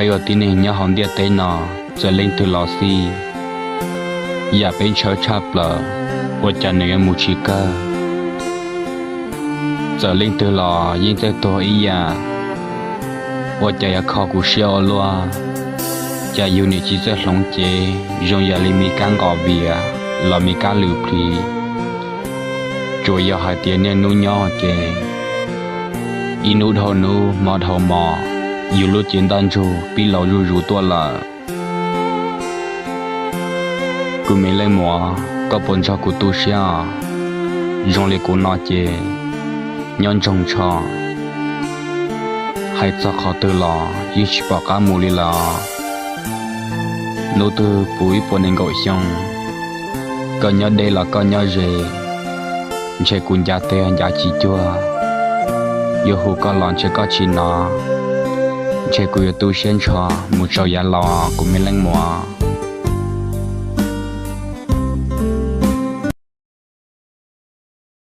Peb ua tib neeg nyob hauv ntiaj teb no, txawm leej twg los xij, yam peb ntshaw tshaj plaws, ua cas nws yuav mus tsis kawg. Txawm leej twg los yeej txawj tuag ib yam, ua cas yuav kho kuv siab ua luaj. Cas yus nim tsis txawj hloov cev zoo yam li me kab nqos vias los me kab lwm plis. Tsuas yog hais tias niaj hnub nyob ces ib hnub dhau hnub hmo dhau hmo, yus lub cev ntaj ntsug pib laus zuj zus tuaj lawm. Kuv me leej muam, koj puas nrog kuv tu siab os? Zoo li kuv no ces nyob ntsoog tsho, hais txog qhov twg los yeej tsis pom qab mus li lawm. Hnub twg puv ib puas nees nkaum xyoo, koj nyob deb los koj nyob ze, ntshe kuv ncav tes ncav tsis cuag. Yuav hu koj los ntshe koj tsis hnov, ntshe kuv yuav tu siab nrho mus tsaus yav los kuv me leej muam.